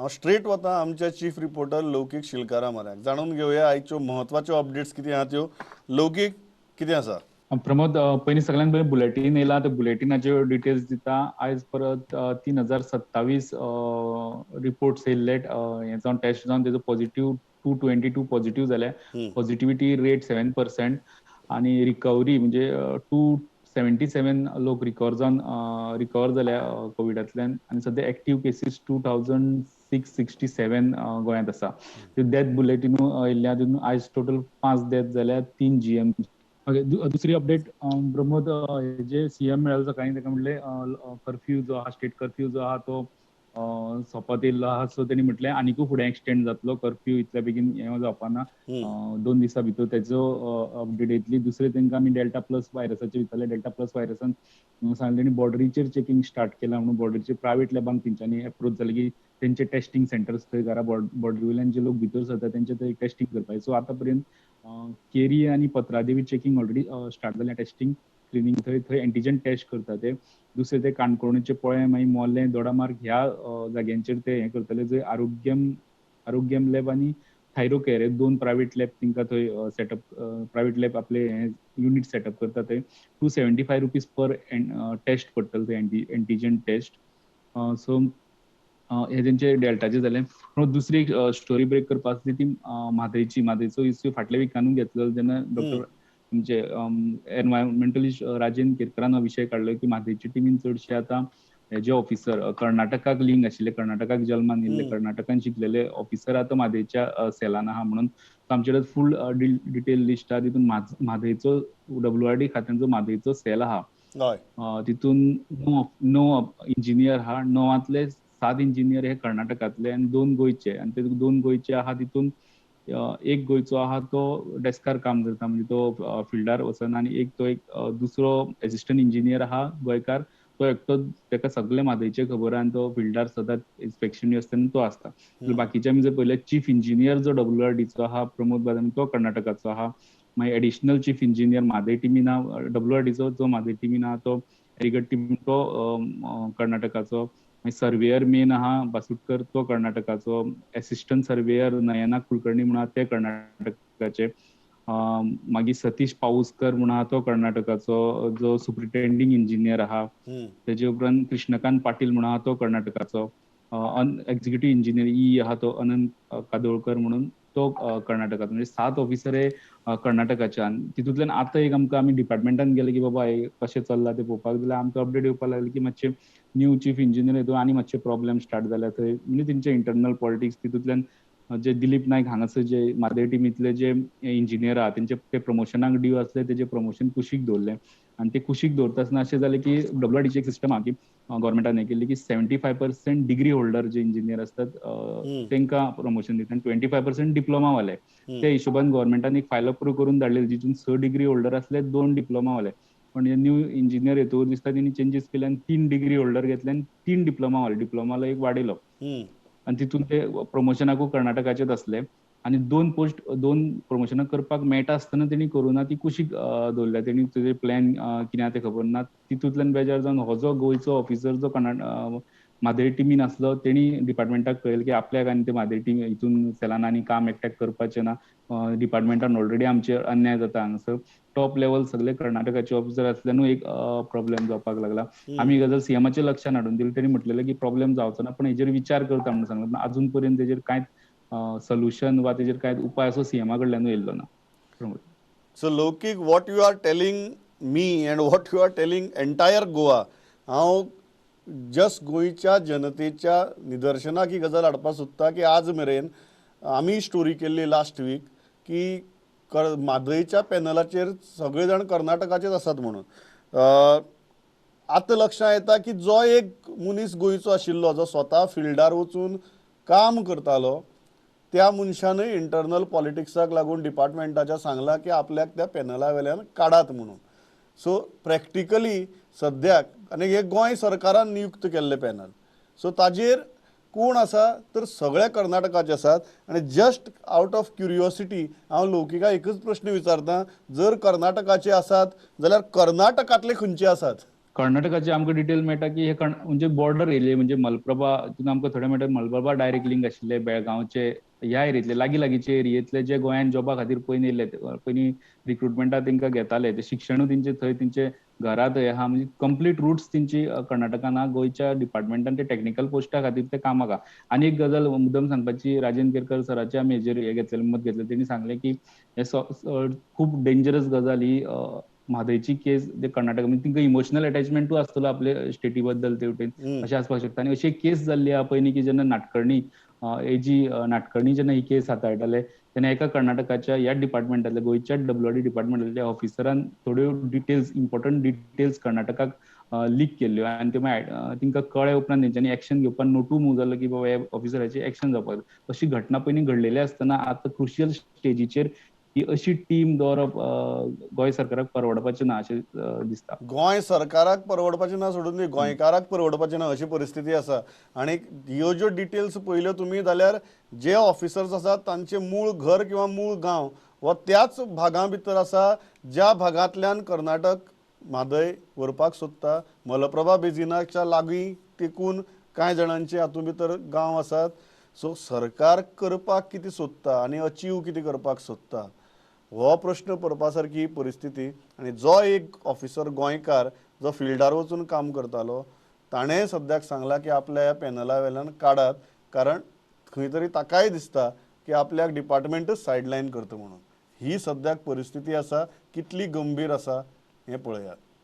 हांव स्ट्रेट वता आमच्या चीफ रिपोर्टर लौकीक शिलकारा म्हऱ्याक, जाणून घेवया आयच्यो म्हत्वाच्यो अपडेट्स कितें आहा त्यो. लौकीक, कितें आसा? प्रमोद, पयलीं सगळ्यांत पयलीं बुलेटीन येयला, त्या बुलेटिनाच्यो डिटेल्स दिता. आयज परत 3027 रिपोर्ट्स येयल्ले, हें जावन टेस्ट जावन तेजो पॉझिटिव्ह 222 पॉझिटिव्ह जाले. पॉझिटिव्हिटी रेट 7% आनी रिकवरी म्हणजे 277 लोक रिकवर जावन रिकवर जाल्या कोविडांतल्यान. आनी सद्या एक्टीव केसीस 2667 गोंयांत आसा. डेथ बुलेटिनूय येयल्ल्या, तितून आयज टोटल 5 डेथ जाल्या, 3 GM. Okay, दुसरी अपडेट प्रमोद, जे सीएम मेळ्ळो सकाळी, ताका म्हणलें कर्फ्यू जो आहा, स्टेट कर्फ्यू जो आहा तो सोंपत येयल्लो आहा. सो तेणी म्हटलें आनिकूय फुडें एक्सटेंड जातलो कर्फ्यू, इतल्या बेगीन हें जावपा ना, 2 दिसां भितर तेजो अपडेट येतली. दुसरें तांकां आमी डेल्टा प्लस व्हायरसाचेर विचारलें. डेल्टा प्लस व्हायरसान सांगलें तेणी बॉर्डरीचेर चेकिंग स्टार्ट केलां म्हणून. बॉर्डरीचेर प्रायवेट लॅबांक तेंच्यांनी एप्रोच जालें की तेंचे टेस्टिंग सेंटर्स थंय घरा बॉर्डरी वयल्यान जे लोक भितर सरता तेंचे थंय टेस्टिंग करपाक. सो आतां पर्यंत केरी आनी पत्रादेवी चेकिंग ऑलरेडी स्टार्ट जालें, टेस्टिंग स्क्रिनींग थंय थंय एंटीजन टेस्ट करता ते. दुसरें ते काणकोणचे पोळें, मागीर मोलें, दोडामार्ग ह्या जाग्यांचेर ते हें करतले. जंय आरोग्यम लॅब आनी थायरोकेअर हे 2 प्रायवेट लॅब तांकां थंय सेटअप, प्रायवेट लॅब आपले हे युनीट सेटअप करता. थंय 275 रुपीज पर टेस्ट पडटले थंय एंटीजन टेस्ट. सो हे तेंचे डेल्टाचे जालें. पूण दुसरी एक स्टोरी ब्रेक करपा आसली ती म्हादयची. म्हादयचो इश्यू फाटल्या विकानूय घेतलो जेन्ना डॉक्टर आमचे एनवायरमेंटलिस्ट राजेंद्र केरकरान हो विशय काडलो की म्हादयची टिमीन चडशे आतां हे जे ऑफिसर कर्नाटकाक लिंक आशिल्ले, कर्नाटकाक जल्मान येयल्ले, कर्नाटकान शिकलेले ऑफिसर आतां म्हादयच्या सेलान आहा म्हणून. आमचे कडेन फूल डिटेल लिस्ट आहा. तितून म्हादयचो WRD खात्यान जो म्हादयचो सेल आहा तितून 9 इंजिनियर आहा. 9 7 इंजिनियर हे कर्नाटकांतले आनी 2 गोंयचे. आनी ते 2 गोंयचे आहा तितून एक गोंयचो आहा तो डेस्कार काम करता, म्हणजे तो फिल्डार वचना. आनी एक तो एक दुसरो एसिस्टंट इंजिनियर आहा गोंयकार, तो एकटो ताका सगळे म्हादयचे खबर आहा आनी तो फिल्डार सदांच इन्स्पेक्शन आसता तेन्ना तो आसता. बाकीचे आमी जर पळयल्यार चीफ इंजिनियर जो WRDचो आहा प्रमोद बादामी तो कर्नाटकाचो आहा. मागीर एडिशनल चीफ इंजिनियर म्हादय टिमीन आहा, WRDचो जो म्हादय टिमीन आहा तो एरिगट टिमीन तो कर्नाटकाचो. मागीर सर्वेयर मेन आहा बासुटकर तो कर्नाटकाचो. एसिस्टंट सर्वेयर नयना कुलकर्णी म्हणून ते कर्नाटकाचे. मागीर सतीश पाऊसकर म्हणून आहा तो कर्नाटकाचो, जो सुप्रिटेंडींग इंजिनियर आहा. तेजे उपरांत कृष्णकांत पाटील म्हणून आहा तो कर्नाटकाचो. एक्झिक्युटीव इंजिनियर ई आहा तो अनंत कादोळकर म्हणून तो कर्नाटकाचो. म्हणजे 7 ऑफिसर हे कर्नाटकाच्यान. तितूंतल्यान आतां एक आमकां आमी डिपार्टमेंटान गेले की बाबा हे कशें चल्लां तें पळोवपाक जाल्यार आमकां अपडेट येवपाक लागली की मातशे न्यू चीफ इंजिनियर येतो आनी मातशे प्रॉब्लेम स्टार्ट जाल्या थंय. म्हणजे तेंचे इंटरनल पॉलिटिक्स. तितूंतल्यान जे दिलीप नायक हांगासर जे म्हादय टिमींतले जे इंजिनियर आहा तेंचे ते प्रमोशनाक ड्यू आसले, तेजे प्रमोशन कुशीक दवरलें. आनी ते कुशीक दवरता आसतना अशें जालें की WRDची एक सिस्टम आहा की गव्हर्मेंटान हें केल्ली की 75% डिग्री होल्डर जे इंजिनियर आसतात तांकां प्रमोशन दिता आनी 25% डिप्लोमावाले. त्या हिशोबान गव्हर्मेंटान एक फायल अप्रूव करून धाडलेली जितून 6 डिग्री होल्डर आसले, 2 डिप्लोमावाले. पण न्यू इंजिनियर येतकूच दिसता तेणी चेंजीस केले आनी 3 डिग्री होल्डर घेतले आनी 3 डिप्लोमावाले, डिप्लोमाला एक वाडयलो. आनी तितून ते प्रमोशनाकूय कर्नाटकाचेच आसले. आनी 2 पोस्ट 2 प्रमोशनां करपाक मेळटा आसतना तेणी करूं ना, ती कुशीक दवरल्या. तेणी तेजे प्लॅन कितें आहा तें खबर ना. तितूंतल्यान बेजार जावन हो जो गोंयचो ऑफिसर जो म्हादय टिमीन आसलो तेणी डिपार्टमेंटाक कळयलें की आपल्याक आनी ते म्हादय टीम हितून सेलान आनी काम एकट्याक करपाचें ना, डिपार्टमेंटान ऑलरेडी आमचेर अन्याय जाता हांगासर. टॉप लेवल सगळे कर्नाटकाचे ऑफिसर आसल्यानूय एक प्रॉब्लेम जावपाक लागला. आमी गजाल सीएमाच्या लक्षात हाडून दिली. तेणी म्हटलेलें की प्रॉब्लेम जावचो ना पण हेजेर विचार करता म्हणून सांगला. पण अजून पर्यंत तेजेर कांयच सोल्युशन वा तेजेर कांय उपाय असो सीएमा कडल्यानूय येयल्लो ना. So Loukik, what you are telling me and what you are telling entire Goa, हांव जस्ट गोंयच्या जनतेच्या निदर्शनाक ही गजाल हाडपाक सोदता की आज मेरेन आमी स्टोरी केल्ली लास्ट वीक की म्हादयच्या पॅनलाचेर सगळे जाण कर्नाटकाचेच आसात म्हणून. आतां लक्षांत येता की जो एक मनीस गोंयचो आशिल्लो, जो स्वता फिल्डार वचून काम करतालो, त्या मनशानय इंटरनल पॉलिटिक्साक लागून डिपार्टमेंटाच्या सांगलां की आपल्याक त्या पॅनला वेल्यान काडात म्हणून. सो प्रॅक्टिकली सद्याक आनी हे गोंय सरकारान नियुक्त केल्ले पॅनल, सो ताजेर कोण आसा तर सगळे कर्नाटकाचे आसात. आनी जस्ट आउट ऑफ क्युरियोसिटी हांव लौकिका एकच प्रश्न विचारता, जर कर्नाटकाचे आसात जाल्यार कर्नाटकांतले खंयचे आसात? कर्नाटकाचे आमकां डिटेल मेळटा की हे म्हणजे बॉर्डर एरिया म्हणजे मलप्रभा तितून आमकां थोडे मेळटा, मलप्रभा डायरेक्ट लिंक आशिल्ले बेळगांवचे ह्या एरियेंतले लागीं लागींचे एरियेंतले जे गोंयान जॉबा खातीर पयलीं येयल्ले, पयलीं रिक्रुटमेंटा तांकां घेताले, ते शिक्षणूय तेंचे थंय तेंचे घरा थंय आहा, म्हणजे कंप्लीट रुट्स तेंची कर्नाटकान आहा. गोंयच्या डिपार्टमेंटान ते टॅक्निकल पोस्टा खातीर ते कामाक आहा. आनी एक गजाल मुद्दम सांगपाची, राजेंद्र केरकर सराचे आमी हेजेर हे घेतलेले मत घेतले, तेणी सांगलें की हे खूब डेंजरस गजाल ही म्हादयची केस ते कर्नाटक, म्हणजे तांकां इमोशनल अटॅचमेंटूय आसतलो आपले स्टेटी बद्दल ते वटेन अशें आसपाक शकता. आनी अशी एक केस जाल्ली आहा पयलीं की जेन्ना नाटकर्णी एजी नाटकर्णी जेन्ना ही केस हाताळटाले तेन्ना एका कर्नाटकाच्या ह्या डिपार्टमेंटांतल्या गोंयच्या डब्ल्यूआरडी डिपार्टमेंटांतल्या ऑफिसरान थोड्यो डिटेल्स इम्पॉर्टंट डिटेल्स कर्नाटकाक लीक केल्ल्यो आनी ते मागीर तांकां कळ्ळे उपरांत तेंच्यांनी एक्शन घेवपाक नोटू मूव जालो की बाबा ह्या ऑफिसराची एक्शन जावपाक जाय. अशी घटना पयलीं घडलेली आसतना आतां क्रुशियल स्टेजीचेर ही अशी टीम दवरप गोंय सरकाराक परवडपाचें ना अशें दिसता. गोंय सरकाराक परवडपाचें ना सोडून दी, गोंयकाराक परवडपाचें ना अशी परिस्थिती आसा. आनी ह्यो ज्यो डिटेल्स पळयल्यो तुमी जाल्यार जे ऑफिसर्स आसात तांचें मूळ घर किंवा मूळ गांव हो त्याच भागां भितर आसा ज्या भागांतल्यान कर्नाटक म्हादय व्हरपाक सोदता. मलप्रभा बेजिनाच्या लागीं तेकून कांय जाणांचे हातूंत भितर गांव आसात. सो सरकार करपाक कितें सोदता आनी अचीव कितें करपाक सोदता हो प्रश्न पडपा सारकी परिस्थिती. आनी जो एक ऑफिसर गोंयकार जो फिल्डार वचून काम करतालो ताणें सद्याक सांगलां की आपल्या ह्या पॅनला वेल्यान काडात, कारण खंय तरी ताकाय दिसता की आपल्याक डिपार्टमेंटच सायडलायन करता म्हणून. ही सद्याक परिस्थिती आसा, कितली गंभीर आसा हें पळयात.